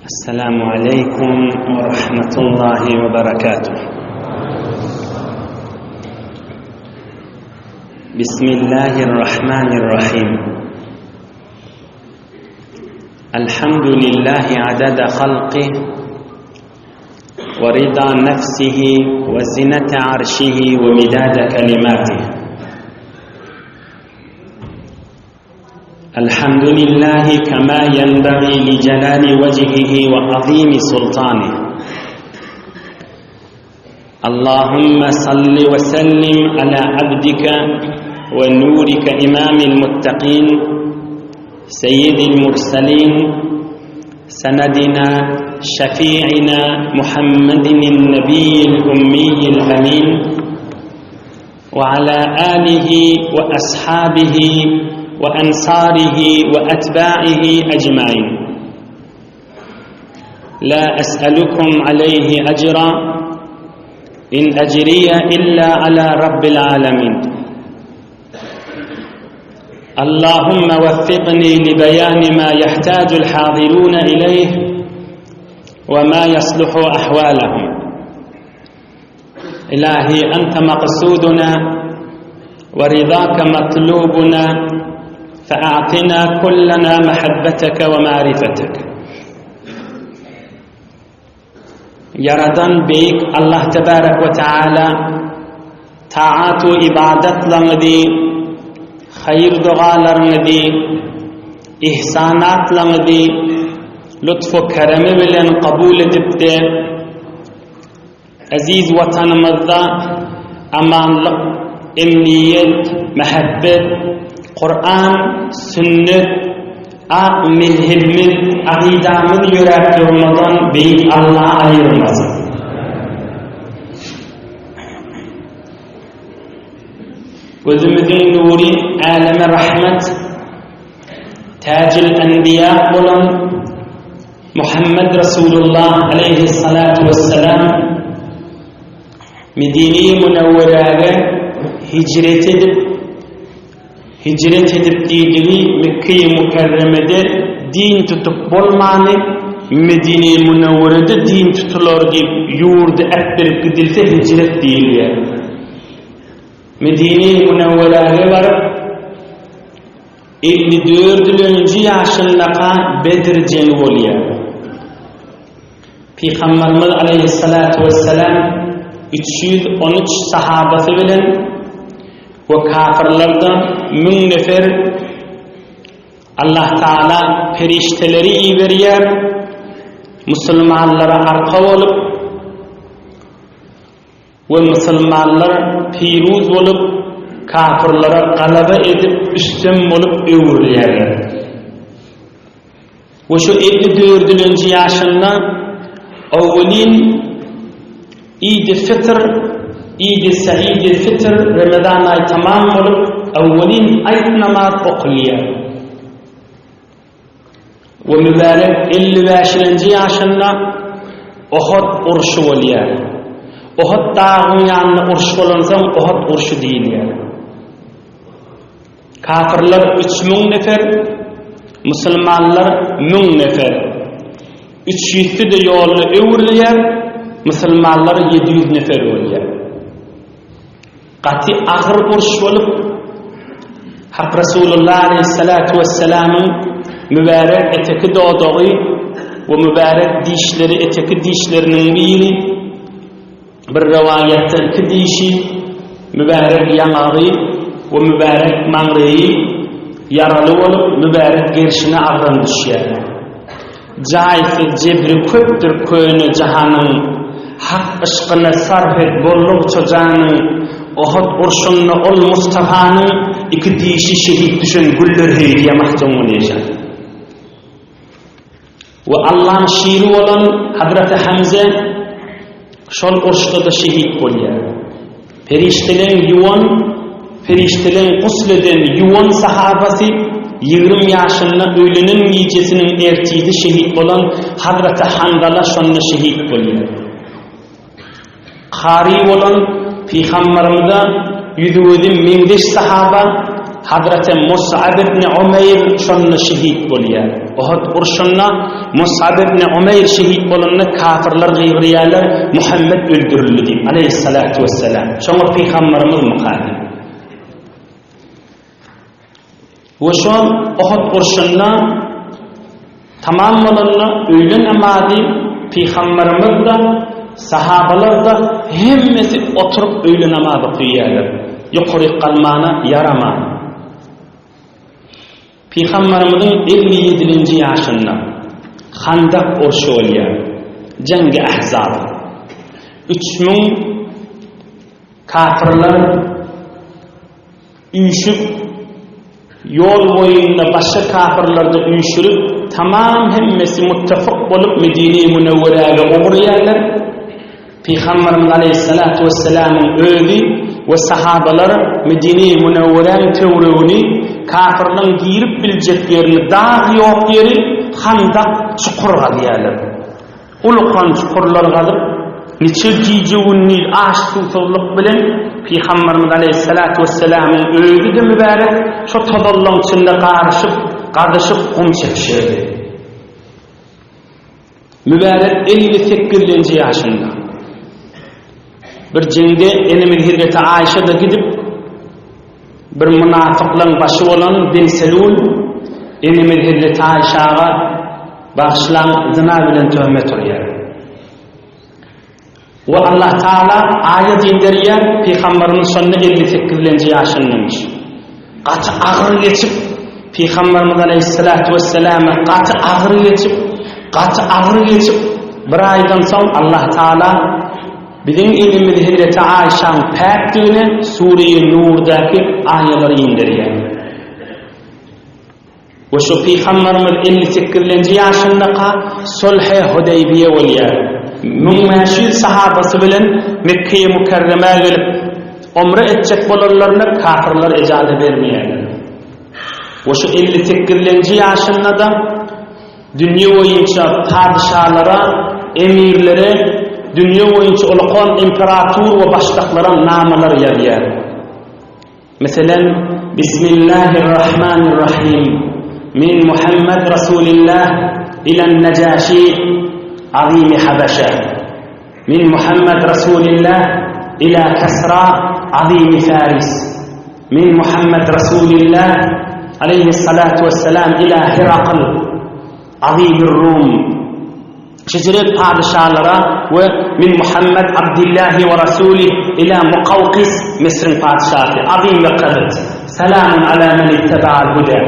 Esselamu aleýkum we rahmetullahi we berekatuh. Bismillahirrahmanirrahim. Elhamdülillahi adada halqih we rida nefsihi we zinete arşihi we midade kelimatih. الحمد لله كما ينبغي لجلال وجهه وعظيم سلطانه اللهم صل وسلم على عبدك ونورك إمام المتقين سيد المرسلين سندنا شفيعنا محمد النبي الأمي الأمين وعلى آله وأصحابه وأنصاره وأتباعه أجمعين لا أسألكم عليه أجرا إن أجري إلا على رب العالمين اللهم وفقني لبيان ما يحتاج الحاضرون إليه وما يصلح أحوالهم إلهي أنت مقصودنا ورضاك مطلوبنا فأعطنا كلنا محبتك ومعرفتك Ýaradan Beýik Allah tebarek we taala taat we ibadatlaryňyzy, haýyr dogalaryňyzy, ihsanatlaryňyzy lutf we keremi bilen kabul edipdi. Eziz Watanymyzda amanlyk, emniýet, mähebbet, Kuran, sünnet, ak mezhebimiz, akydamyz ýöräp durmadan Beýik Alla aýyrmasyn. Gözümiziň nury, äleme rahmet, Täjül Enbiýa bolan Muhammed Resulullah aleýhissalatu wessalam Medine-i Münewweräge hijret edip, hijret edip diýdigi Mekke-i Mükerremede din tutup bolmany, Medine-i Münewwerede din tutular diýip ýurdy ätdirip gidilse hijret diýilýär. Medine-i Münewweräge baryp, 54-lenji ýaşyndaka Bedr jeňi bolýar. Pygamberimiz aleýhissalatu wessalam 313 sahabasy bilen we kafirlerden 1000 nefer Allah Taala perişdeleri iberýär, musulmanlara arka bolup We musulmanlar piruz bolup, kafirlere galaba edip, üstem bolup öwrülýärler. We şu 54-nji ýaşynda owwelin Idi Fitr, Idi Saidi Fitr, Remezan aýy tamam bolup, owwelin aýt namaz okulýar. We mübärek 55-nji ýaşynda Ohod urşy bolýar. Ohod dagyň ýanynda uruş bolansoň Ohod urşy diýilýär. Kafirler 3000 nefer, musulmanlar 1000 nefer. Üç ýüzsi-de ýolda öwrülýär, musulmanlar 700 nefer bolýar. Gaty agyr uruş bolup, Hak Resulullah aleýhissalatu wessalamyň mübärek eteki dodagy we mübärek dişleri eteki dişleriniň biri, bir rowaýatda iki dişi, mübärek ýaňagy we mübärek maňryýy ýaraly bolup, mübärek gerşine agram düşýär. Jaýsyz jebri köpdür köne jahanyň, Hak yşkyna sarp et bollugça janyň, Ohut urşunda ol Mustafanyň Iki dişi şehit düşen güller heý diýýär Magtymguly eje. We Allaň şiri bolan Hazreti Hamze şol uruşda-da şehit bolýar. Perişdeleň ýuwan, perişdeleň gusl eden ýuwan sahabasy 20 ýaşynda öýlenen gijesiniň ertisi şehit bolan Hazreti Hanzala şonda şehit bolýar. Kary bolan Pygamberimize ýüzi-gözi meňzeş sahaba. Hazreti Mus'ab ibn Umeýr şonda şehit bolýar. Uhud urşunda Mus'ab ibn Umeýr şehit bolanda kafirler gygyrýarlar, Muhammed öldürildi diýip, aleýhissalatu wesselam. Şoňa pygamberimiz mukadem. We şol Uhud urşunda tamam bolanda öýle namazy pygamberimiz-de, sahabalar-da hemmesi oturyp öýle namaz okaýarlar. Ýokaryk galmana ýaraman. Pygamberimiziň 57-nji ýaşynda Handak urşy bolýar. Jeňgi Ahzab. 3000 kafirler Üýşüp, ýol boýunda başga kapyrlary-da üýşürip, tamam hemmesi muttafyk bolup Medine-i Münewweräge ugraýarlar. Pygamberimiz aleýhissalatu wessalamyň özi we sahabalar Medine-i Münewweräň töweregini kafirleň girip biljek ýerini, dag ýok ýeri handak çukur gazýarlar. Ulukan çukurlar gazyp, niçe gije-gündiz aç-suwsuzlyk bilen Pygamberimiz aleýhissalatu wessalamyň özi-de mübärek şo tozanlaryň içinde garyşyp, gazyşyp gum çekişerdi. Mübärek 58-lenji ýaşynda bir jeňde enemiz Hezreti Aýşa-da gidip, bir mynafyklaryň başy bolan Ben Selul enemiz Hezreti Aýşaga Bagyşlaň zyna bilen töhmet urýar. We Allah Taala aýat inderýär, Pygamberimiz şonda 58-lenji ýaşyndamyş. Gaty agyr geçip, Pygamberimiz aleýhissalatu wesselama gaty agyr geçip, gaty agyr geçip, bir aýdan soň Allah Taala biziň elimiz Hezreti Aýşaň päkdigine Sure-i Nurdaky aýalary inderýär. We şu pygamberimiz 58-lenji ýaşyndaka Sulh-i Hudeýbiýe bolýar. 1500 sahabasy bilen Mekge-i Mükerremä gelip, umre etjek bolanlaryna kafirler ejaza bermeýärler. We şu 58-lenji ýaşynda-da dünýe boýunça padyşalara, emirlere, dünýe boýunça ulakan imperator we başlyklara namalar ýazýar. Meselem, Bismillahirrahmanirrahim, Min Muhammed Rasulillah ilen Nejaşi azimi Habeşe. Min Muhammed Rasulillah ila Kesra azimi Faris. Min Muhammed Rasulillah aleyhissalatu vesselam ila Hirakl azimir Rum. Şejere padyşalara we Min Muhammed Abdillahi we Rasulih ila Mukawkis Misriň patyşasy azym we kybyt Salamun ala men itteba'al huda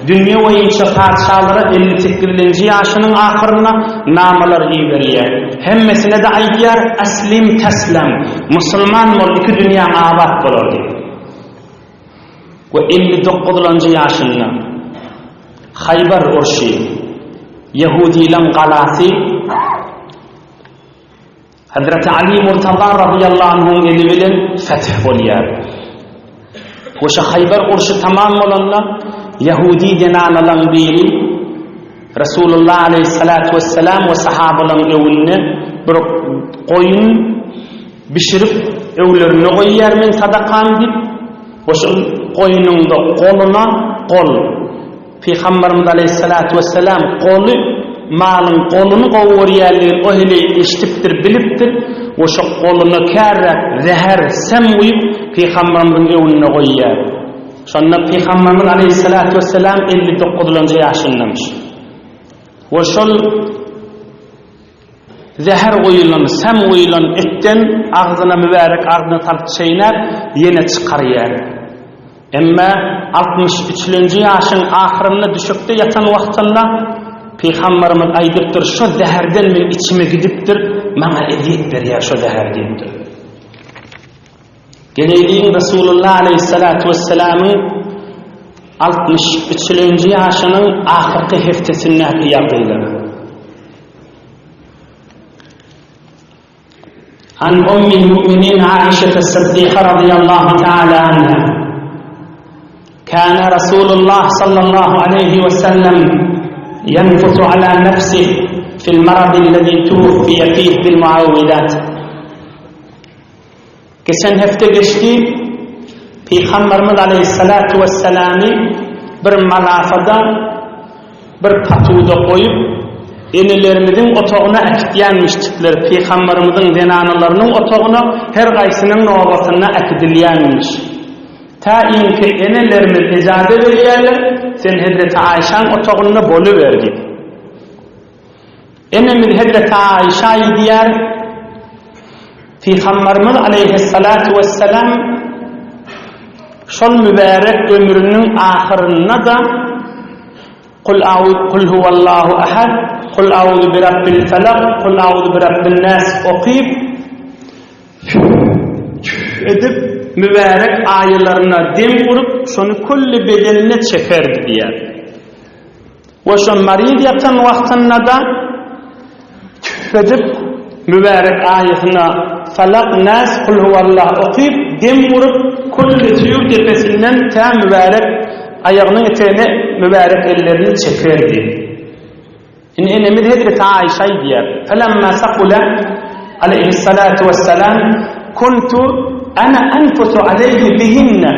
Dünýe boýunça patyşalara 58-lenji ýaşynyň ahyrynda namalar iberýär. Hemmesine-de aýdýar, Aslim teslem, musulman bol, iki dünýäň abat bolar diýip. We 59-lanjy ýaşynda Haýbar urşy, Ýehudylaň galasy Hazreti Ali Murtaza razyýallahu anhuň eli bilen feth bolýar. We şo Haýbar urşy tamam bolanda ýehudi zenanalaň biri Resulullah aleyhissalatu vesselam we sahabalaň öňünde bir goýun bişirip öwlerine goýýar men sadakam diýip we şol goýnuň-da goluna gol Pygamberimiz aleýhissalatu wessalam goly malyň goluny gowy görýänligini o heleý eşidipdir, bilipdir we şo goluna kärräk zäher, sem guýup Pygamberimiziň öňünde goýýar. Şonda Pygamberimiz aleýhissalatu wessalam 59-lanjy ýaşyndamyş. We şol Zäher guýulan, sem guýulan etden agzyna mübärek agzyna salyp çeýnäp, ýene çykarýar. Emma 60 üçlenji ýaşyň ahyrynda düşekde ýatan wagtynda Pygamberimiz aýdypdyr, şo zäherden men içime gidipdir, maňa ezýet berýär şo zäher diýipdir. Geleýliň Resulullah aleýhissalatu wessalamyň 63-lenji ýaşynyň ahyrky heftesindäki ýagdaýlary. An ummil mu'minin Aişe Siddiqa radiyallahu ta'ala anha. Kana Rasulullah sallallahu aleyhi ve sellem yenfusu ala nefsih fil marad allazi tuwfiya fihi bil muawwidat. Geçen hepde geçdi. Pygamberimiz aleýhissalatu wesselamy bir malafada, bir patuwda goýup, enelerimiziň otagyna äkitýänmişdikler, Pygamberimiziň zenanalarynyň otagyna her gaýsynyň nobatynda äkidilýänmiş. Tä inki enelerimiz ejaza berýärler, sen hezreti Aýşaň otagynda boluber diýip. Enemiz hezreti Aýşa aýdýar, Pygamberimiz aleýhissalatu wesselam şol mübärek ömrüniň ahyrynda-da Kul aud kul huwallahu ahad, kul auzu birabbil falak, kul auzu birabbin nas okyp, edip, mübärek aýalaryna dem urup, şony külli bedenine çekerdi diýýär. We şo maryz ýatan wagtynda-da tüf edip, mübärek aýasyna Falak, Nas, Kul huwallah okyp, dem urup, külli tüýük depesinden tä mübärek aýagynyň etegine mübärek ellerini çekerdi. Indi enemiz hezreti Aýşa aýdýar, Felemma sakula aleýhissalatu wessalam kuntu ana anfusu aleýhi bihinne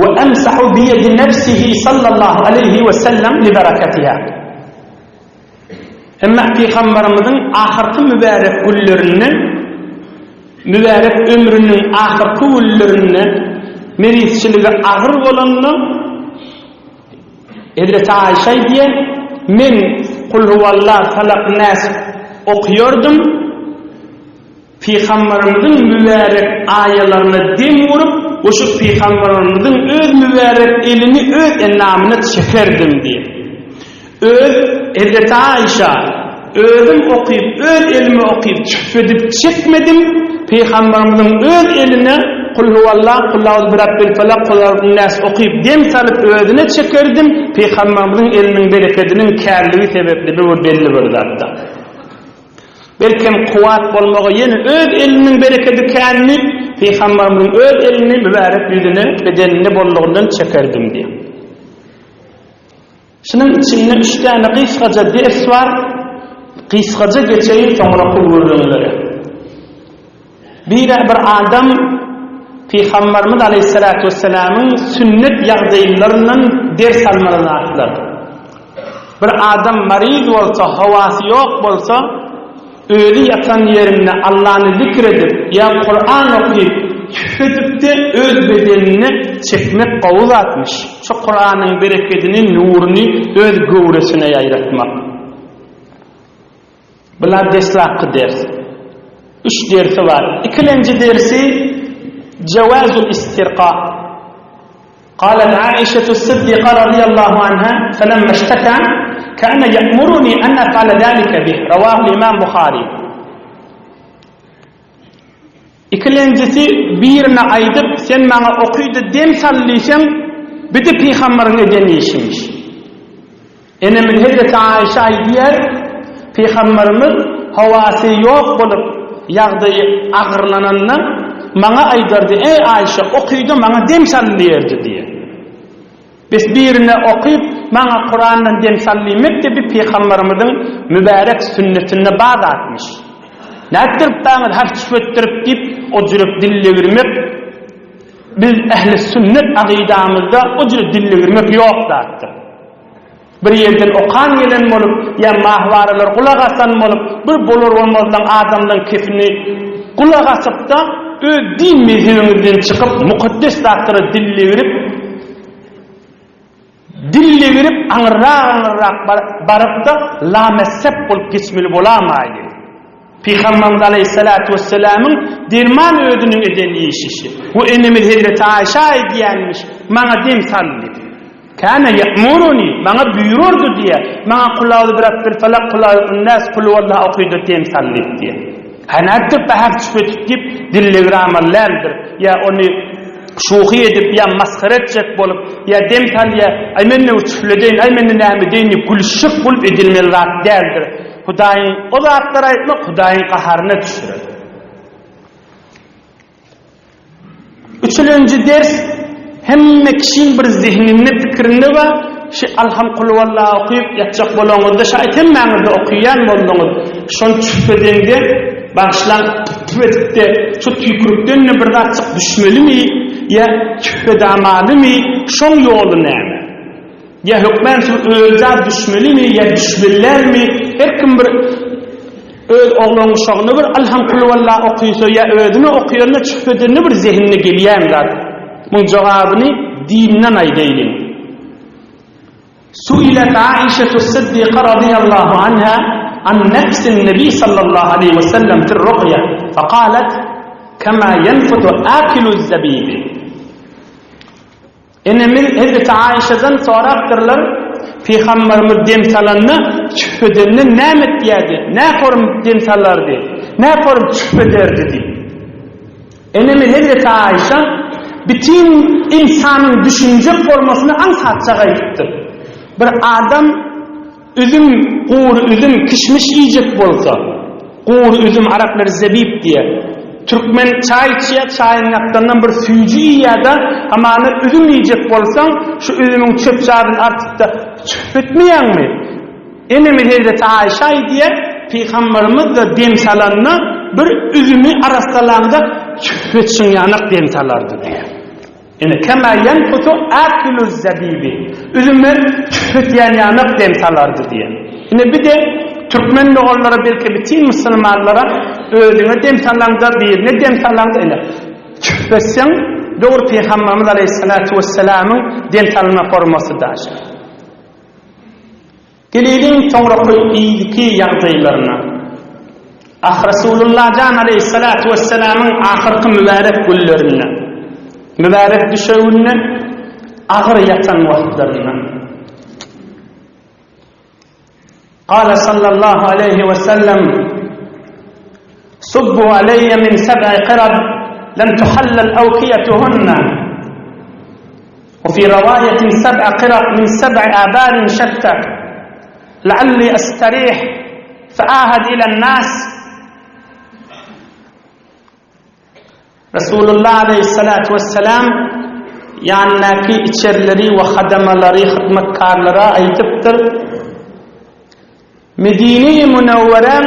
we emsahu biyedi nefsihi sallallahu aleýhi we sellem li bereketiha. Emma Pygamberimiziň ahyrky mübärek günlerinde mübärek ömrüniň ahyrky günlerinde merizçiligi agyr bolanda Hezreti Aýşa aýdýar, Men Kulhuwallah, Falak, Näs okuyardym. Pygamberimiziň mübärek aýalaryna dem urup, we şu pygamberimiziň öz mübärek elini öz endamyna çekerdim diýip. Öz Hezreti Aýşa, Özüm okyp, öz elime okyp, çüfedip çekmedim, Pygamberimiziň öz eline Kulhuwallah, Kulauzu birabbil felak, Kulauzu nas okyp, dem salyp özüne çekerdim, Pygamberimiziň eliniň berekediniň kärligi sebäpli bu bir belli bir zatda. Belkem kuwwat bolmagy ýene öz eliniň berekedi känli, Pygamberimiziň öz elini mübärek ýüzüne, bedenine bollugyndan çekerdim diýip. Şunuň içinde üç däne gysgaja ders bar. Gysgaja geçeýin soňraky gürrüňlere. Biri bir adam Pygamberimiz Aleyhissalatu vesselamyň sünnet ýagdaýlaryndan ders almaly zatlar. Bir adam maryz bolsa, howasy ýok bolsa, Özi ýatan ýerinde Allany zikr edip ýa Kuran okyp, tüfedip-de öz bedenine çekmek gowy zatmyş. Şu Kuranyň berekedini, nuruny öz göwresine ýaýratmak. Bular deslapky ders. Üç dersi bar. Ikilenji dersi Jawazul istirka. Galet Aişetu Siddiqa radiyallahu anha felemma işteka kana ya'muruni an af'ala zalika bih. Rawahul Imam Buhari. Ikilenjisi birine aýdyp, sen maňa okyda dem sal diýseň, bir-de pygamberiň eden işimiş. Enemiz hezreti Aişe aýdýar, Pygamberimiz howasy ýok bolup, ýagdaýy agyrlananda, maňa aýdardy, Eý Aişe, oky-da maňa dem sal diýerdi diýýär. Bes birine okyp, maňa Kurandan dem sal diýmek-de bir Pygamberimiziň mübärek sünnetinde bar zatmyş. Nätdirip daňyz harç etdirip diýip, o jürek dillegirmek biz ähli sünnet akydamyzda o jürek dillegirmek ýok zatdyr. Bir ýerden okan gelen bolup, ýa mahwaralar gulak asan bolup, bir bolar-bolmazlaň adamlaň kefini gulak asyp-da, öz din mezhebiňizden çykyp, mukaddes zatlara dillegirip, dillegirip aňyrrak-aňyrrak baryp-da, lamessep bolup geçmeli bolamaýdy. Pygamberimiz aleýhissalatu wessalamyň derman özüniň eden işişi. Bu enemiz hezreti Aýşa aýdýanmyş, maňa dem sal diýip. Kana ya'muruni, maňa buýrurdy diýýär. Maňa kul auzu birabbil falak, kul auzu nas, kul huwallah okydy dem sal diýip diýýär. Ha nätdirip bahar çüfetip diýip dillegir amal däldir. Ýa ony şuhy edip ýa masgara etjek bolup ýa dem salýa, aý men ne çüfledeýin, aý men näme edeýin diýip gülüşjek bolup edilmeli zat däldir. Hudaýyň o zatlary aýtmak Hudaýyň gaharyna düşürer. Üçülenji ders hemme kişiň bir zihninde, pikirinde bar. Şu Alham Kulwalla okyp ýatjak bolaňyzda şaýat hemmäňizde okaýan bolduňyz. Şony tüfedeňde bagyşlaň tüf edipde şu tüýkürikden-de bir zatjyk düşmelimi? Ýa tüffedamalymy? Şoň ýoly näme? Ýa hökmän şu ölja düşmelimi ýa düşmeli dälmi? Her kim bir öz oglan uşagyna bir Alham kulwalla okysa ýa özüne okuyanda çüfedende bir zehinine gelýän zat. Muň jogabyny dinden aýdaýlyň. Suilet Aişetu Siddiqa radiyallahu anha an nefsin Nebi sallallahu aleyhi ve sellem fir ruqya fekalet kema yenfutu akilu zebibi. Enemiz hezreti Aişadan sorapdyrlar, Pygamberimiz dem salanda çüfedende näme etýärdi? Näforum dem salardy? Näforum çüfederdi diýip. Enemiz hezreti Aişa bütin ynsanyň düşünjek formasyny aňsatjak aýdypdyr. Bir adam Üzüm, gury üzüm, kişmiş iýjek bolsa, gury üzüm araplar zebib diýýär. Türkmen çaý içýär, çaýyň ýakdandan bir süýji iýýär-de, hamana üzüm iýjek bolsaň, şu üzümiň çöp-çaryny artyp-da çöp etmeýäňmi? Enemiz hezreti Aýşa aýdýar, Pygamberimiz-de dem salanda bir üzümi arassalanda çöp etşiň ýanak dem salardy diýýär. Ine, kema ýenfutu akiluz-zebibi, üzüme tüfetýän ýanak dem salardy diýen. Ine, bir-de türkmen doganlara, belki bütin musulmanlara özüňe dem salaňda, birine dem salaňda, ine, tüfetseň, dogry Pygamberimiz aleýhissalatu wessalamyň dem salma formasy daş. Geleliň soňraky yzky ýagdaýlaryna. Ah, Resulullah jan aleýhissalatu wessalamyň ahyrky mübärek günlerinde, mübärek düşeginde agyr ýatan wagtlarynda. Gala sallallahu aleýhi we sellem Subbu aleýye min seb'i qirab lem tuhallal awkiýetuhunna. وفي رواية سبع قرب من سبع آبار شتى لعلي أستريح فآهد إلى الناس Resulullah aleýhissalatu wessalam ýanyndaky içerileri we hadamalary, hyzmatkarlara aýdypdyr, Medine-i Münewweräň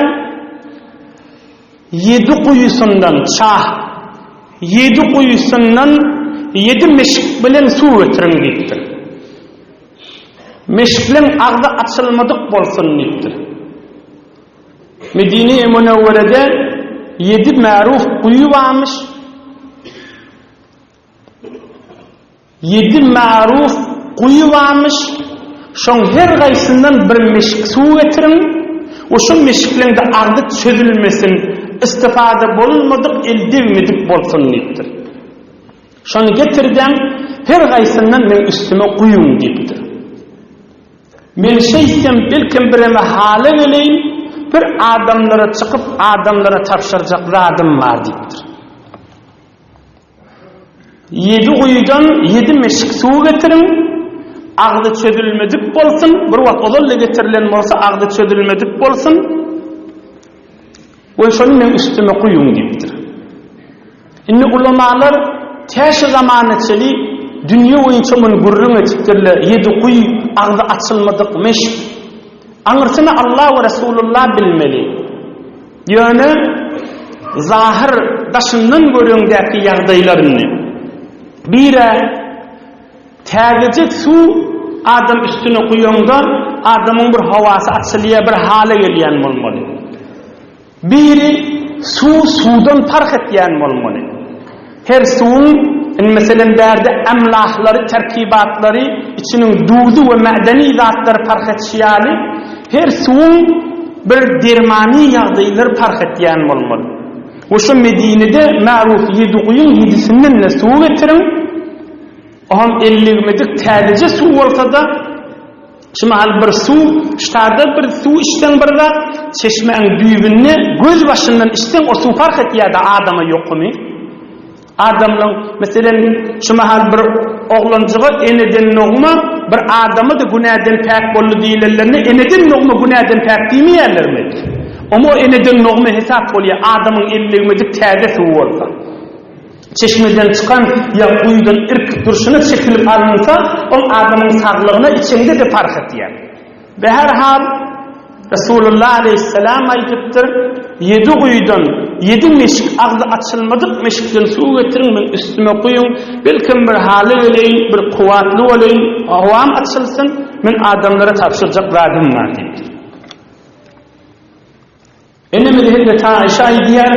ýedi guýusyndan, çah, ýedi guýusyndan ýedi meşik bilen suw getiriň diýipdir. Meşikleň agzy açylmadyk bolsun diýipdir. Medine-i Münewwerede ýedi märuf guýy barmyş. Ýedi märuf guýy barmyş, şoň her gaýsyndan bir meşik suw getiriň we şo meşikleň-de agzy çözülmesin, istifada bolunmadyk, el degmedik bolsun diýipdir. Şony getirdeň, her gaýsyndan meň üstüme guýuň diýipdir. Men şeýtsem, belkem bireme hala geleýin, bir adamlara çykyp, adamlara tabşyrjak zadym bar diýipdir. Ýedi guýudan ýedi meşik suw getiriň, agzy çözülmedik bolsun, bir wagt ozal-da getirilen bolsa, agzy çözülmedik bolsun we şony meň üstüme guýuň diýipdir. Indi ulamalar tä şu zamana çenli dünýe boýunça muny gürrüň edipdirler, ýedi guýy, agzy açylmadyk meşk. Aňyrsyny Allah we Resulullah bilmeli. Ýöne zahyr daşyndan göreňdäki ýagdaýlar indi. Birä täzeje suw adam üstüne guýaňda adamyň bir howasy açylýar, bir hala gelýän bolmaly. Biri suw suwdan parh etýän bolmaly. Her suwuň, indi meselem bärde emlahlary, terkibatlary, içiniň duzy we mädeni zatlary parh etişi ýaly, her suwuň bir dermany ýagdaýlary parh etýän bolmaly. We şo Medinede märuf ýedi guýyň ýedisinden-de suw getiriň, oňam elligmedik täzeje suw bolsa-da, Şu mahal bir suw, ştada bir suw içseň bir zat, çeşmäň düýbünde göz başyndan içseň o suw parh etýär-de adama ýokumy. Adamlaň, meselem, şu mahal bir oglanjyga eneden nogma, bir adama-da günäden päk boldy diýilenlerinde eneden nogma günäden päk diýmeýärlermi? Oňa eneden nogma hesap bolýar, adamyň ellegmedik täze suwy bolsa. Çeşmeden çykan ýa guýudan irkip durşuna çekilip alynsa, ol adamyň saglygyna içeňde-de parh etýär. Beherhal, Resulullah aleýhissalam aýdypdyr, Ýedi guýudan. Ýedi meşik, agzy açylmadyk meşikden suw getiriň, meň üstüme guýuň, belkem bir hala geleýin, bir kuwwatly bolaýyn, howam açylsyn, men adamlara tabşyrjak zadym bar diýipdir. Enemiz Hezreti Aişe aýdýar,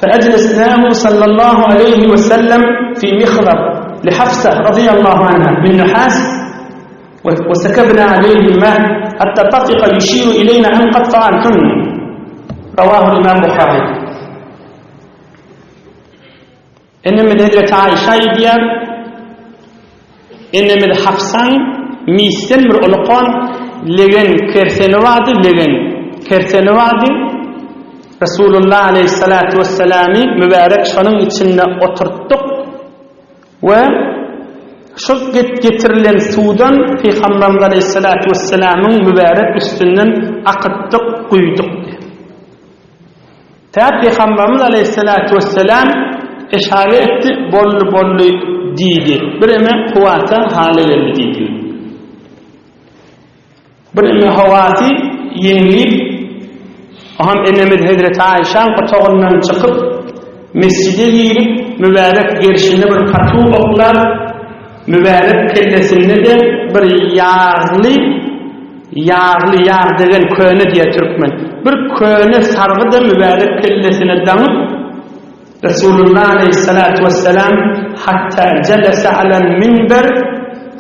فأجلسناه صلى الله عليه وسلم في مخضب لحفصة رضي الله عنها من نحاس وسكبنا عليه الماء حتى طفق يشير إلينا أن قد فعلتن رواه الإمام البخاري Enemiz hezreti Aişa aýdýar, Enemiz Hafsaň misden bir ulukan legen kerseni bardy, legen kerseni bardy. Resulullah aleýhissalatu wesselamy mübärek şonuň içinde oturtdyk we şol getirilen suwdan Pygamberimiz aleýhissalatu wesselamyň mübärek üstünden akytdyk, guýduk. Tä Pygamberimiz aleýhissalatu wesselam eşare etdi, boldy, boldy diýdi. Bir eme kuwwata hala geldi diýdi. Bir eme howasy ýeňlip, oňam enemiz Hezreti Aýşaň otagyndan çykyp, mesjide girip, mübärek gerşine bir patu oklap, mübärek kellesinde-de bir ýagly Ýagly, ýag degen köne diýýär türkmen. Bir köne sargy-da mübärek kellesine daňyp, Resulullah aleýhissalatu wessalam hatta jelese alel minber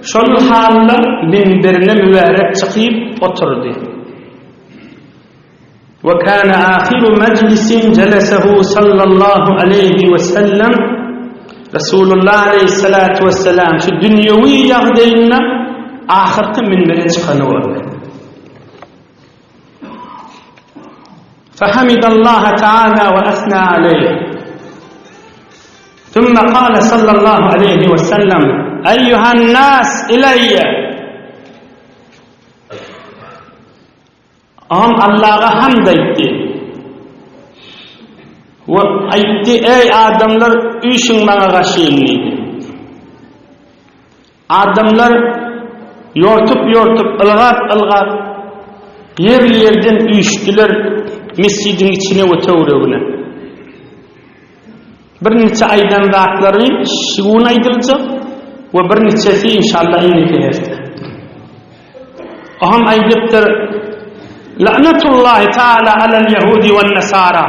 şol halda minberine mübärek çykyp oturdy. We kana ahiru mejlisin jelesehu sallallahu aleýhi we sellem Resulullah aleýhissalatu wessalam şu dünýewi ýagdaýynda ahyrky minbere çykany boldy. Fahamidallaha taala we asna aleýh. Thumma qala sallallahu aleýhi we sellem Eýýuhan nas ileýye. Oňam Allaga hamd aýtdy. We aýtdy, Eý, adamlar, üýşüň maňa gaşyn diýdi. Adamlar ýortup-ýortup, ylgap-ylgap, ýer-ýerden üýşdüler mesjidiň içine we töweregine. Bir niçe aýdan zatlary şu gün aýdyljak we bir niçesi inşallah indiki hepde. Oňam aýdypdyr, La'natullahi ta'ala alal ýahudi wen nasara.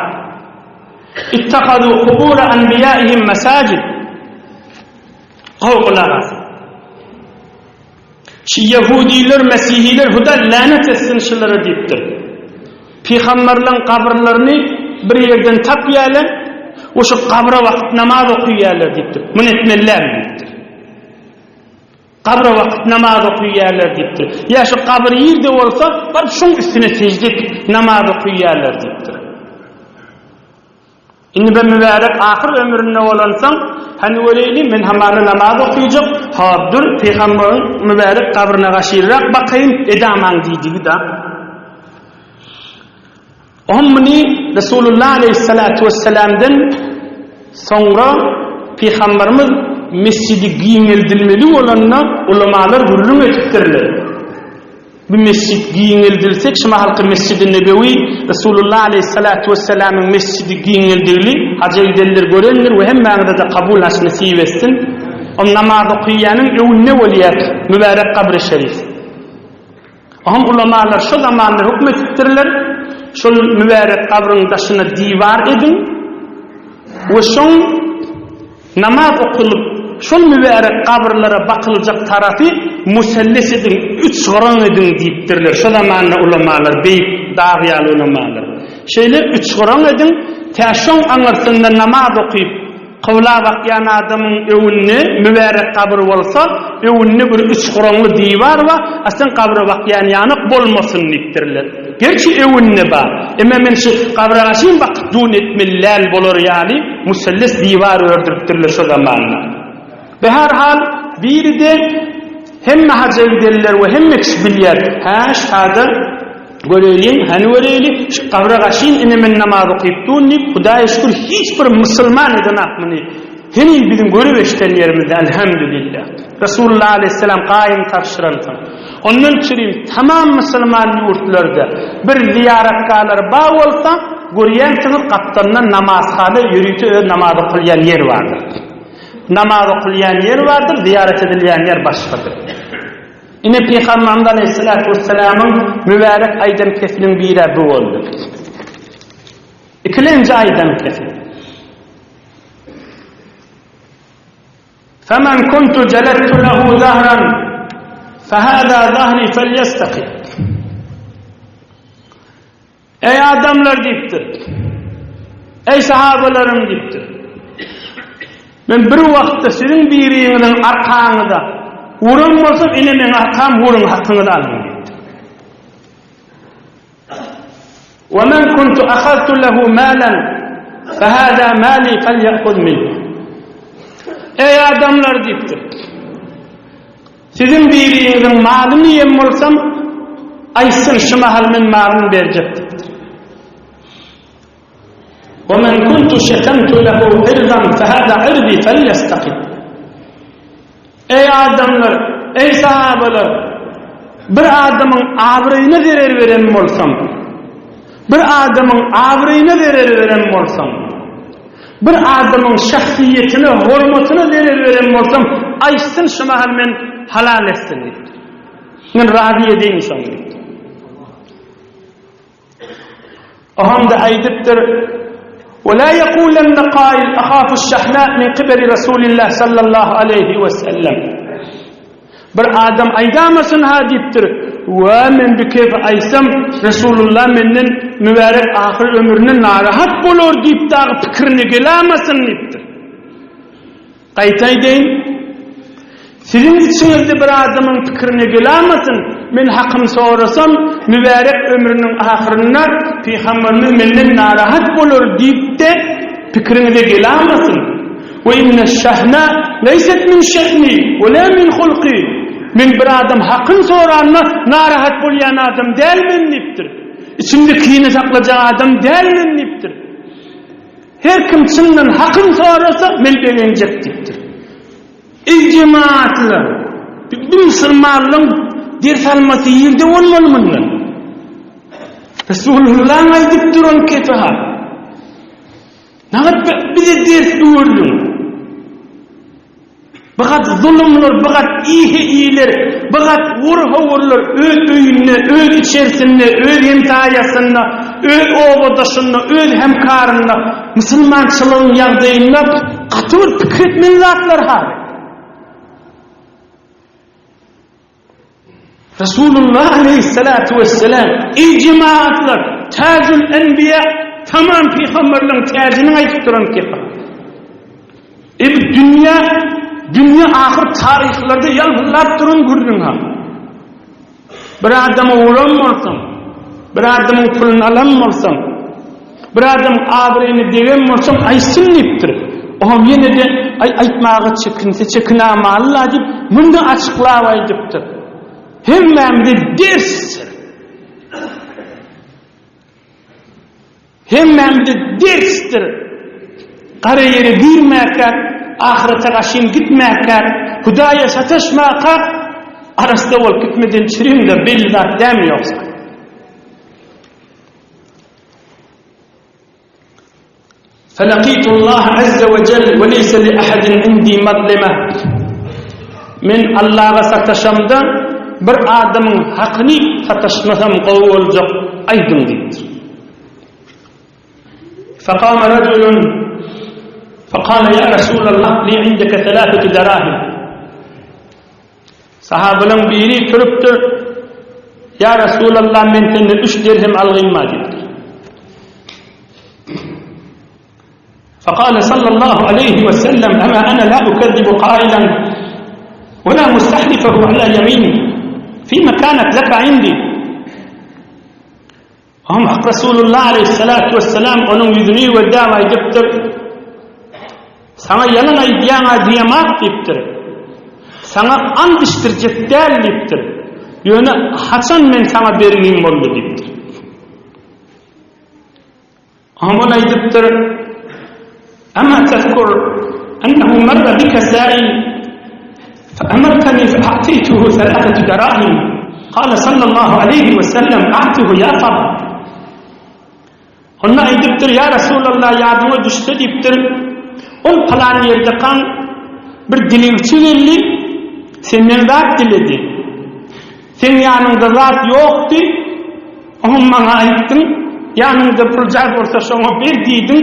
Ittahadu kubura anbiýaihim mesajid. Gowy gulak as. Şu ýehudiler, mesihiler Hudaý länet etsin şulara diýipdir. Pygamberleň gabyrlaryny bir ýerden tapýarlar we şu gabra bakyp namaz okaýarlar diýipdir. Muny etmeli däl diýipdir. Gabra bakyp namaz okaýarlar diýipdir. Ýa şu gabyr ýerde bolsa, baryp şoň üstüne sežde edip namaz okaýarlar diýipdir. Indi bir mübärek ahyr ömründe bolansoň, hany göreýli, men hamana namaz okyjak, hop, dur, pygamberiň mübärek gabryna gaşyrrak bakaýyn, edamaň diýdigi-da. Ohm muny Resulullah aleýhissalatu wessalamdan soňra pygamberimiz mesjidi giňeldilmeli bolanda ulamalar gürrüň edipdirler. Bu mesjit giňeldilse, şu mahalky Mesjidi Nebewi, Resulullah aleýhissalatu wessalamyň mesjidi giňeldigli, haja gidenler görendir we hemmäňize-de kabul haç nesip etsin. Ol namaz okaýanyň öňünde bolýar mübärek gabry şerif. Oňa ulamalar şo zamanda höküm etipdirler, şol mübärek gabryň daşyna diwar ediň we şoň Namaz okalyp, şol mübärek gabyrlara bakyljak tarapy muselles ediň, üçgyraň ediň diýipdirler şo zamanda ulamalar, beýik dag ýaly ulamalar. Şeýle üçgyraň ediň, tä şoň aňyrsynda namaz okyp, kybla bakýan adamyň öňünde mübärek gabyr bolsa, öňünde bir üçgyraňly diwar bar, a sen gabra bakýan ýanak bolmasyn diýipdirler. Gerçi öňünde bar. Emma men şu gabra gaşyn bakyp dun etmeli däl bolar ýaly muselles diwar ördüripdirler şo zamanda. Be her hal biri-de hemme haja gidenler we hemme kişi bilýär. Hä şada göreýliň, hany göreýli, şu gabra gaşyn ine men namaz okyp dun diýip, Hudaýa şükür hiç bir musulman edenak muny. Heniz biziň görüp eşiden ýerimizde elhamdülillah. Resulullah aleýhissalam gaýym tabşyransoň. Ondan çürim tamam musulman ýurtlarda bir zyýaratgahlar bar bolsa. Görýänsiňiz gapdalynda namazhana ýörite öz namaz okalýan ýer bardyr. Namaz okalýan ýer bardyr, zyýarat edilýän ýer başgadyr. Ine Pygamberimiz Aleýhissalatu wessalamyň mübärek aýdan kesiniň biri bu boldy. Ikilenji aýdan kesi. Femen kuntu jelettu lehu zahran fehâzâ zahri felyestaki. Eý adamlar diýipdir. Eý sahabalarym diýipdir. Men bir wagtda siziň biriňiziň arkaňyza uran bolsam, ine meň arkam uruň hakyňyzy alyň diýipdir. Wa men kuntu akhadtu lahu malan fa hada mali falyakhudh minhu. Eý adamlar diýipdir. Siziň biriňiziň malyny iýen bolsam, aýtsyn, şu mahal men malymy berjek diýipdir. Wa men kuntu şetemtu lehu irdan fe hada irdi felyestaqim. Eý adamlar, eý sahabalar, bir adamyň abraýyna zerer beren bolsam, bir adamyň abraýyna zerer beren bolsam, Bir adamyň şahsyýetine, hormatyna zerer beren bolsam, aýtsyn şu mahal men halal etsin diýipdir. Men razy edeýin şony diýipdir. Ohamda aýdypdyr, Ve la yekulenne kail ahafu şahna min kibeli Resulillah sallallahu aleyhi ve sellem. Bir adam aýdamasyn ha diýipdir, Wä, men bi keýpi aýtsam, Resulullah menden mübärek ahyr ömründe narahat bolar diýip dagy pikirine gelamasyn diýipdir. Gaýta aýdaýyn, siziň içiňizde bir adamyň pikirine gelamasyn, men hakym sorasam, mübärek ömrüniň ahyrynda Pygamberimiz menden narahat bolar diýip-de pikiriňize gelamasyn. We inne şahna leýset min şe'ni we la min hulky. Men bir adam hakyn soranda narahat bolýan adam däl men diýipdir. Içimde kine saklajak adam däl men diýipdir. Her kim çyndan hakyn sorasa men begenjek diýipdir. Eý jemaatlar, bu musulmanlaryň ders almasy ýerde bolmaly mundan. Resulullahyň aýdyp duran kefi ha. Nagat bize ders öwürdiň. Bigat zulumlar, bigat iýhe-iýler, bigat wur-howurlar öz öýünde, öz içerisinde, öz hemsaýasynda, öz obadaşynda, öz hemkarynda, musulmançylygyň ýagdaýynda gaty bir pikir etmeli zatlar ha. Resulullah aleyhissalatu vesselam, Eý jemaatlar, Täjül Enbiýa, tamam pygamberleriň täjiniň aýdyp duran kepi. E bu dünýä, dünýä ahyr taryhlarda ýalpyldap duran gürrüň ha. Bir adamy uran bolsaň, bir adamyň puluny alan bolsaň, Bir adamyň abraýyna degen bolsaň, aýtsyn diýipdir. Oňam ýene-de aý aýtmaga çekinse, çekinämaly-la diýip, muny-da açyklap aýdypdyr. Hemmämize dersdir. Hemmämize dersdir. Gara ýere girmäkäk, ahyrete gaşyn gitmäkäk, Hudaýa sataşmakak, arassa bolup gitmeden çüriň-de belli zat dämi ýogsa? Felaqitu-Allah azza we jel we leýse li ahadin indi mazlema. Men Allaha sataşamda bir adamyň hakyny sataşmasam gowy boljak aýdyň diýipdir. Faqama rajulun faqala ya Rasulallah li indeke thalathatu darahim. Sahabalaryň biri turupdyr, Ýa Resulallah, men senden üç dirhem algym bar diýipdir. Fekale sallallahu aleyhi ve sellem ema ene la ukezzibu kailen ve la mustahlifehu ala yemini fime kanet leke indi. Oňa Hak Resulullah aleyhissalatu vesselam onuň ýüzüni gözläp aýdypdyr. Saňa ýalan aýdýaň-a diýemak diýipdir. Saňa ant içdirjek däl diýipdir. Ýöne haçan men saňa bergim boldy diýipdir. Oňa aýdypdyr, Ama tezkur ennehu marra bike sa'il fe emerteni fe a'teytuhu thalatatu darahim. Kale sallallahu aleyhi ve sellem a'tuhu ya fadl. Onda aýdypdyr. aýdypdyr, Ýa Resulallah, ýadyňa düşse diýipdir, ol pylan ýerdekaň bir dilegçi geldi, senden zat diledi. Seň ýanyňda zat ýokdy, oňam maňa aýtdyň, ýanyňda puljar bolsa şoňa ber diýdiň,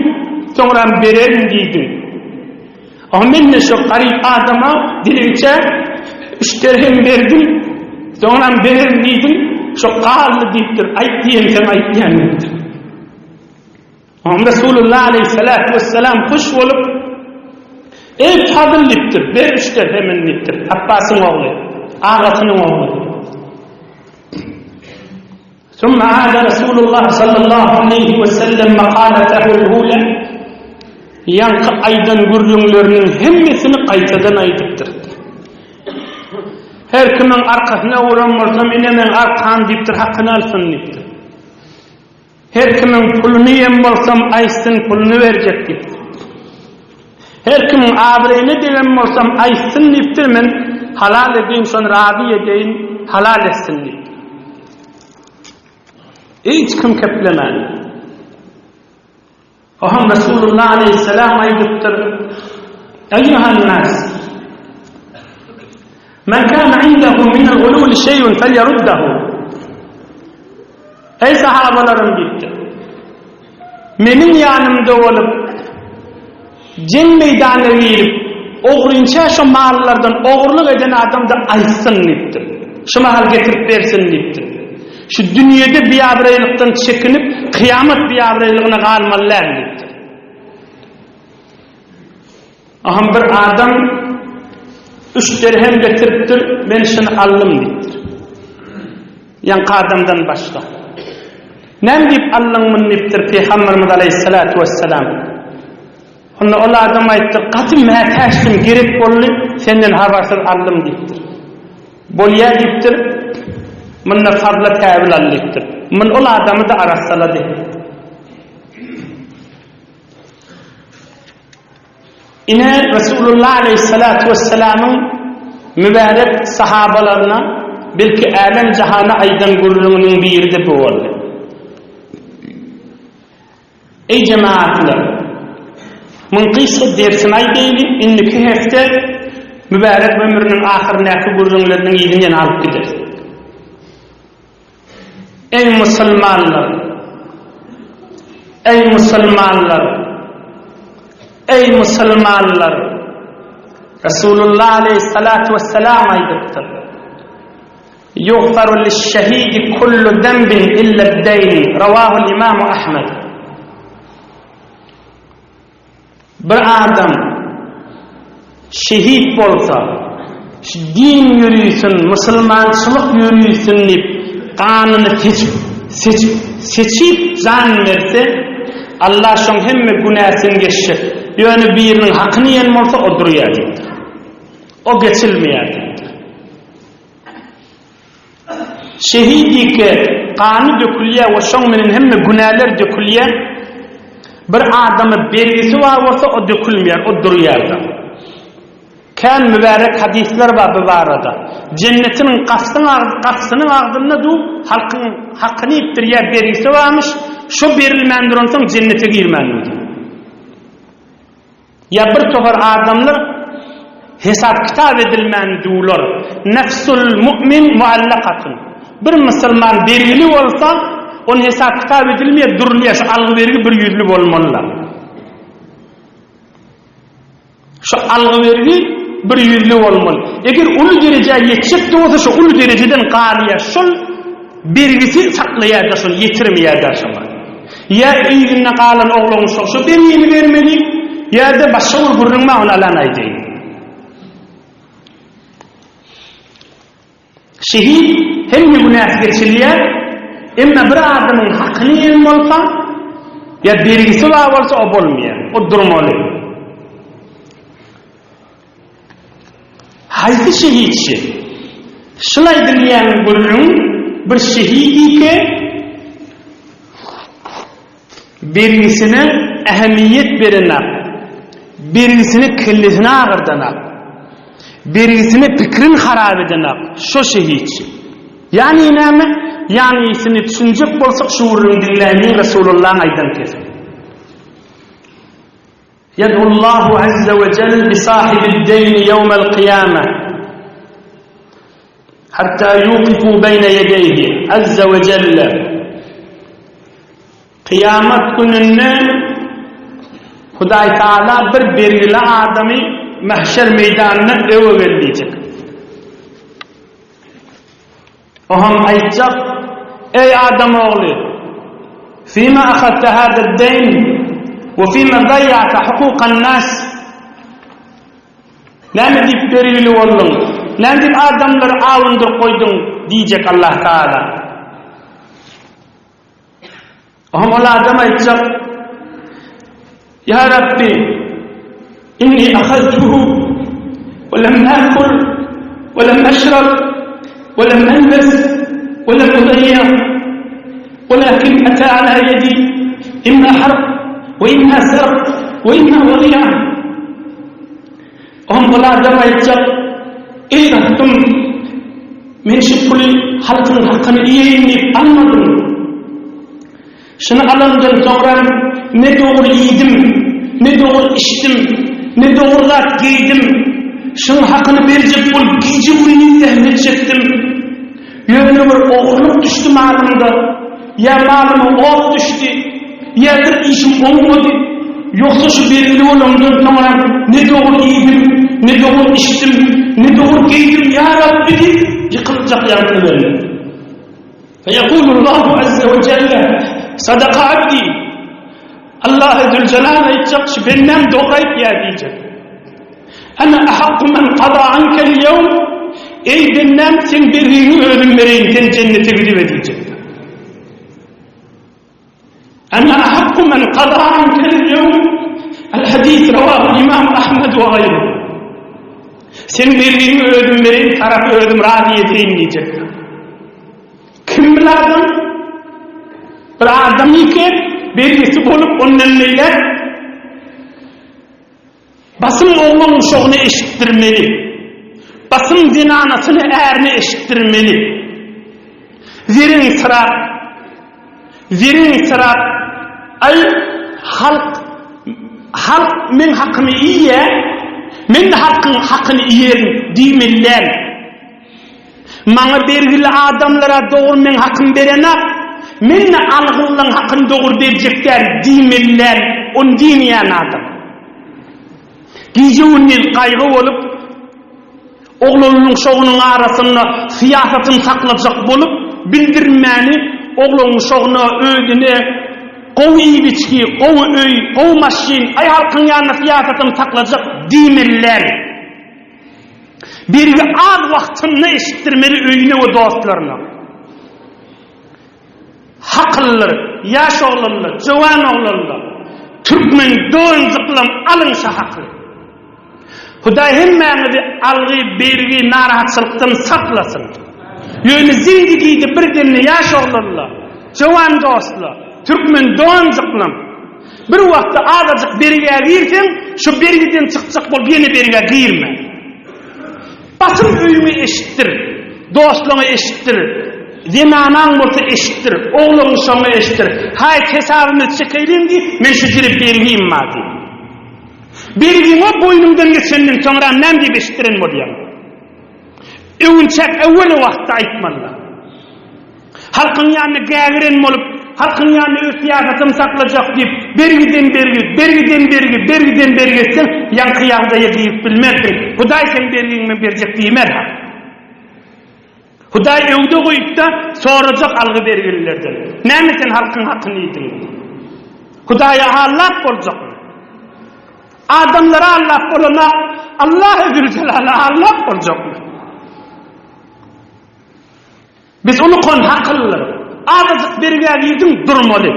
soňram bererin diýdiň. Oňa men-de şo garyp adama, dilegçä üç derhem berdim, soňram bererin diýdiň, şo galdy diýipdir, aýt diýensoň aýtýan diýipdir. Oňa Resulullah aleýhissalatu wessalam hoş bolup, Eý Fadl diýipdir, ber üç derhemini diýipdir, Apbasyň ogly, agasynyň ogly. Summa aada Resulullah sallallahu aleýhi we sellem makaletehul ula ýaňky aýdan gürrüňleriniň hemmesini gaýtadan aýdypdyr. Her kimiň arkasyna uran bolsam, ine meň arkam diýipdir, hakyny alsyn diýipdir. Her kimiň puluny iýen bolsam, aýtsyn, puluny berjek diýipdir. Her kimiň abraýyna degen bolsam, aýtsyn diýipdir, men halal edeýin, şony razy edeýin, halal etsin diýipdir. Hiç kim keplemändir. Oňa Resulullah aleýhissalam aýdypdyr, Eýýuhan nas, men kana indehu minel gulul şeýun felýeruddehu. Eý sahabalarym diýipdir. Meniň ýanymda bolup, jeň meýdanyna girip, ogrynça şo mallardan ogurlyk eden adam-da aýtsyn diýipdir. Şu mahal getirip bersin diýipdir. Şu dünýede biabraýlykdan çekinip, kyýamat biabraýlygyna galmaly däl diýipdir. Aham bir adam üç derhem getiripdir, men şuny aldym diýipdir. Ýaňky adamdan başga. Näme diýip aldyň muny diýipdir Pygamberimiz aleýhissalatu wessalam. Onda ol adam aýtdy, gaty mätäçdim, gerek boldy, senden habarsyz aldym diýipdir. Bolýa diýipdir, munda fazla täwil al diýipdir. Mun ol adamy-da arassalady. Ine, Resulullah aleýhissalatu wessalamyň mübärek sahabalaryna, belki älem-jahana aýdan gürrüňiniň biri-de bu boldy. Eý jemagatlar! Muň gysga dersini aýdaýly, indiki hepde mübärek ömrüniň ahyryndaky gürrüňleriniň yzyny ýene alyp gideris. Eý musulmanlar! Eý musulmanlar! Eý musulmanlar! Resulullah aleýhissalatu wessalam aýdypdyr. Ýugfaru liş-şehidi kullu zenbin illa-d-deýn, rawahul imamu Ahmed. Bir adam şehit bolsa, şu din ýörisin, musulmançylyk ýörisin diýip, ganyny seçip, seçip, seçip jan berse, Allah şoň hemme günäsini geçjek. Ýöne biriniň hakyny iýen bolsa, o durýar diýipdir. O geçilmeýär diýipdir. Şehidike gany dökülýär we şoň menen hemme günäler dökülýär. Bir adama bergisi bar bolsa o dökülmeýär, o durýar-da. Kän mübärek hadyslar bar bu barada. Jennetiniň gapsyň gapysynyň agzynda du halkyň hakyny iýipdir ýa bergisi barmyş, şo berilmän duransoň jennete girmän durdy. Ýa bir topar adamlar hesap-kitap edilmän duwlar. Nefsul mu'min muallakatun. Bir musulman bergili bolsa, ony hesap-kitap edilmeýär, durulýar. Şu algy-bergi bir ýüzli bolmalylar. Şu algy-bergi bir ýüzli bolmaly. Eger uly derejä ýetjek-de bolsa, şu uly derejeden galýar. Şol bergisi saklaýar-da, şony ýetirmeýär-de şoňa. Ýa yzynda galan oglan şo şo bergini bermeli, ýa-da başga bir gürrüň bar, ony alan aýdaýyn. Şehit hemme günäsi geçilýär, emma bir adamyň hakyny iýen bolsa, ýa bergisi bar bolsa, o bolmaýar, o durmaly. Haýsy şehit şi? Şul aýdylýan gürrüň bir şehidike bergisine ähmiýet berenak, bergisine kellesini agyrdanak, bergisine pikrin harap edenak şo şehit şi. Ýagny näme? Ýagnysyny düşünjek bolsak şu gürrüňi diňläýliň Resulullaň aýdan kesimi. Ýed'ullahu azza we jel bi sahibid-deýni ýewmel kyýame hatta ýukifu beýne ýedeýhi azza we jelle. Kyýamat gününde Hudaý Taala bir bergili adamy mahşer meýdanynda öwe gel diýjek. Oňam aýtjak, Eý, adam ogly! Fima ahadta hada-d-deýn we fima daýýa'ta hukukan-nas? Näme diýip bergili bolduň? Näme diýip adamlary awundyryp goýduň? diýjek Allah Tagala. Oňam ol adam aýtjak, Ýa Rabbi, inni ahaztuhu we lem akul we lem eşrab we lem elbes we lem udaýýa welakin ata ala ýedi imma harb we imma sark we imma wadiýa. Oňam ol adam aýtjak, Eý Rabbym, men şu puly halkyň hakyny iýeýin diýip almadym. Şuny alandan soňram ne dogry iýdim, ne dogry içdim, ne dogry zat geýdim. Şuň hakyny berjek bolup gije-gündiz zähmet çekdim. Ýöne bir ogurlyk düşdi malymda, ýa malyma ot düşdi, ýa bir işim oňmady. Ýogsa şu bergili bolandan soňram ne dogry iýdim, ne dogry içdim, ne dogry geýdim, ýa Rabbi diýip ýykyljak ýaňky bilen. Feýekulullahu azze we jelle, Sadaka abdi. Allahy Züljelal aýtjak, şu bendäm dogry aýtýar diýjek. Ana ahakku men kada ankel ýewm, Eý bendäm, seň bergiňi özüm bereýin, sen jennete gidibe diýjek. Ana ahakku men kada ankel ýewm, Al hadis rawahu Imam Ahmed we gaýry. Seň bergiňi özüm bereýin, tarapy özüm razy edeýin diýjek. Kim bil adam? Bir adam ýeke bergisi bolup ondan beýläk Basym oglan uşagyny eşitdirmeli. Basym zenanasyny ärine eşitdirmeli. Zereň syrap, zereň syrap, aý halk halk meň hakymy iýýä, men-de halkyň hakyny iýerin diýmeli däl. Maňa bergili adamlara dogry meň hakym berenak, men-de algyllaň hakyny dogry berjek däl diýmeli däl, ony diýmeýän adam. Gije-gündiz gaýgy bolup, oglanynyň şogunyň arasynda syýasatyny saklajak bolup, bildirmäni oglanyň şoguna, özüne gowy iýip-içgi, gowy öý, gowy maşyn, aý halkyň ýanynda syýasatyny saklajak diýmeli däl. Bergi az wagtynda eşitdirmeli öýüne we dostlaryna. Hakyllyr, ýaş oglanlar, jowan oglanlar, türkmen doganjyklam alyň şa haky. Hudaý hemmäňizi algy, bergi, narahatçylykdan saklasyn. Ýöne zindigide bir demde ýaş oglanlar, jowan dostlar, türkmen doganjyklam bir wagtda azajyk bergä girseň, şo bergiden çykjak bolup ýene bergä girme. Basym öýüňe eşitdir, dostlaňa eşitdir, zenanaň bolsa eşitdir, ogluň şoňa eşitdir. Haýt hesabymyzy çekeýliň diý, men şu jire bergim bar diý. Bergiňi boýnuňdan geçenden soňra näme diýip eşitdiren bolýaň? Öwünçäk öwweli wagtda aýtmalylar. Halkyň ýanynda gägiren bolup, halkyň ýanynda öz syýasatyny saklajak diýip, bergiden bergi, bergiden bergi, bergiden bergi etseň, ýaňky ýagdaýa girip bilmersiň. Hudaý seň bergiňi men berjek diýmez-ha. Hudaý öwde goýup-da, sorajak algy-bergililerden. Näme sen halkyň hakyny iýdiň? Hudaýa allap boljakmy? Adamlara allap bolana, Allahy Züljelala allap boljakmy? Biz ulukan hakyllyr. Azajyk bergä girdiň, durmaly.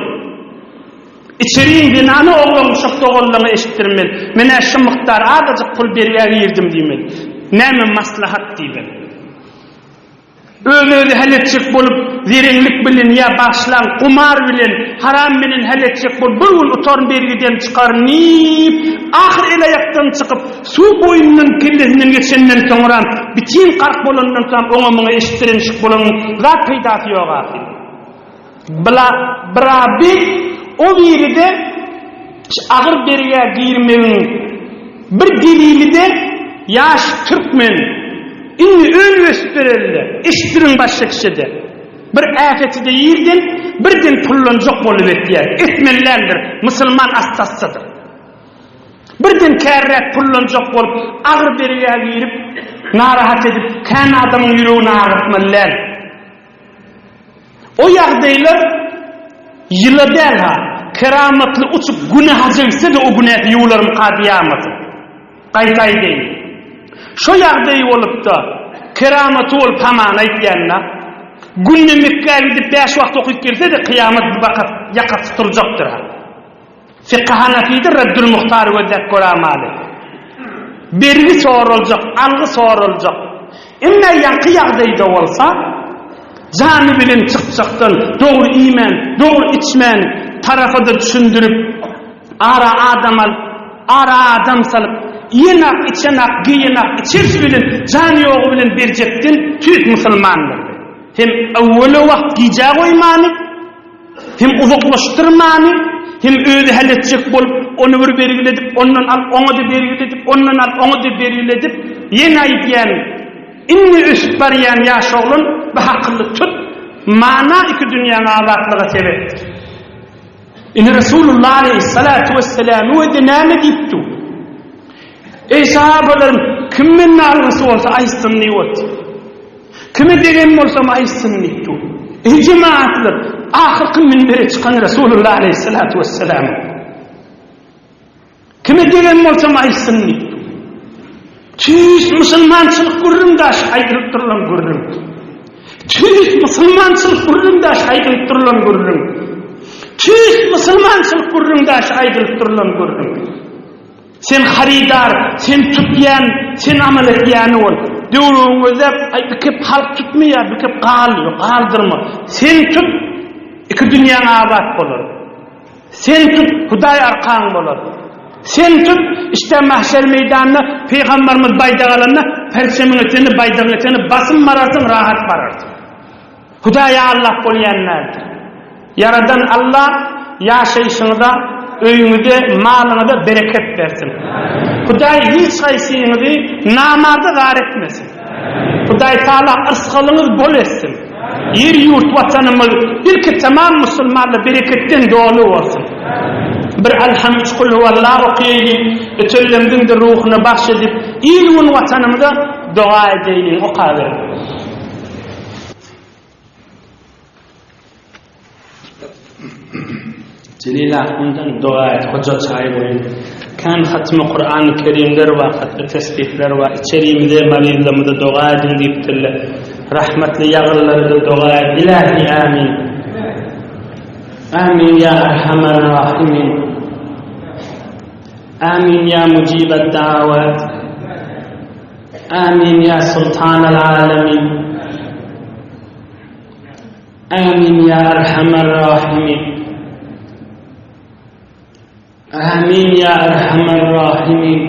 Içeriň zenany oglan uşak doganlaryňa eşitdirmeli. Men-ä şu mukdar azajyk pul bergä girdim diýmeli. Näme maslahat diýmeli. Öz-özi hal etjek bolup, zereňlik bilen ýa bagyşlaň, gumar bilen, haram bilen hal etjek bolup, bir gün utaryn bergiden çykaryn diýip, ahyr el-aýakdan çykyp, Suw boýundan kellesinden geçenden soňram, bitin gark bolandan soň oňa-muňa eşitdirenişik bolanyň zat peýdasy ýok ahyry. Bla, bira bi, o biri-de. Şu agyr bergä girmegiň bir delili-de ýaş türkmen indi önüp-ösüp bereli-de, eşitdiriň başga kişide. Bir äpeti-de ýerden birden pullanjak bolup etýär. Etmeli däldir, musulman assa-assadyr. Birden kärräk pullanjak bolup, agyr bergä girip, narahat edip, kän adamyň ýüregini agyrtmaly däl. O ýagdaýlar ýyla däl-ha, keramatly uçup güne haja gitse-de o günäsi ýuwularmyka diýýärmisin? Gaýta aýdaýyn. Şo ýagdaý bolup-da, keramaty bolup hamana aýtýan-da, günde Mekgä gidip bäş wagt okyp gelse-de kyýamat bir baka ýakasy turjakdyr-ha. Fykhy Hanafide Reddül Muhtary gözläp göramaly. Bergi soraljak, algy soraljak. Emma ýaňky ýagdaýda bolsa, jany bilen çykjakdan dogry iýmän, dogry içmän, tarapa-da düşündirip, ara adam alyp, ara adam salyp, iýenak, içenak, geýenak, içersi bilen, jany ýogy bilen berjekden tüýs musulmandyr. Hem öwwele wagt gijä goýmany, Hem uzaklaşdyrmany, hem özi hal etjek bolup, ony bir bergiledip, ondan alyp, oňa-da bergiledip, ondan alyp, oňa-da bergiledip, ýene aýdýan, indi ösüp barýan ýaş oglan, bu hakyly tut, mana iki dünýäň abatlyga sebäpdir. Indi Resulullah aleýhissalatu wesselam özi näme diýipdi? Eý sahabalarym, kim menden algysy bolsa aýtsyn diýip otyr. Kime degen bolsam aýtsyn diýip dur. Eý jemagatlar, ahyrky münbere çykan Resulullah aleýhissalatu wesselam. Kime degen bolsam aýtsyn diýip dur. Tüýs musulmançylyk gürrüň daş aýdylyp durulan gürrüň. Tüýs musulmançylyk gürrüň daş aýdylyp durulan gürrüň. Tüýs musulmançylyk gürrüň daş aýdylyp durulan gürrüň. Sen harydar, sen tutýan, sen amal etýäni bol. Döwrüňi gözläp, aý bu kep halk tutmaýar, bu kep galýar, galdyrma. Sen tut, iki dünýäň abat bolar. Sen tut, Hudaý arkaň bolar. Sen tut, işte mahşer meýdanynda Pygamberimiz baýdak alanda, perçemiň etegini, baýdagyň etegini basym bararsyň, rahat bararsyň. Hudaýa aldap bolýan däldir. Ýaradan Alla ýaşaýşyňyza, öýüňize, malyňyza bereket bersin. Hudaý hiç haýsyňyzy namarda zar etmesin. Hudaý Taala yrsgalyňyz bol etsin. Ýer ýurt watanymyz ilki tamam musulmanlar bereketden doly bolsun. Bir Alham üç Kulhuwallah okaýaýlyň, ötenlerimiziň-de ruhuna bagş edip, il-gün watanymyza doga edeýliň, okaberiň. Jelil ahundan doga et, hoja çaý goýun. Kän hatmy Kur'an-ı Kerimler bar, hatmy tesbihler bar. Içerimize, maryzlarymyza doga ediň diýipdirler. Rahmetli ýagyrlara-da doga et. Ilahi amin. Amin ya erhamer rahimin. Amin ya mujibed davat. Amin ya sultanal alemin. Amin ya erhamer rahimin. Amin ya erhamer rahimin.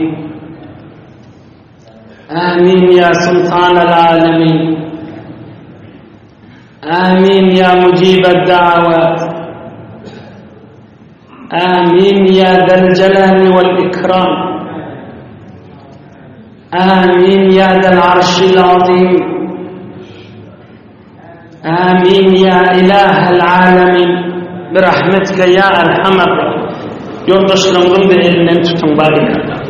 Amin ya sultanal alemin. Amin ya mujibed davat. Amin ya zel celali vel ikram. Amin ya zel arşil azim. Amin ya ilahel alemin. Birahmetike ya erhamer Ýoldaşlaryňyzyň-da elinden tutuň barýar.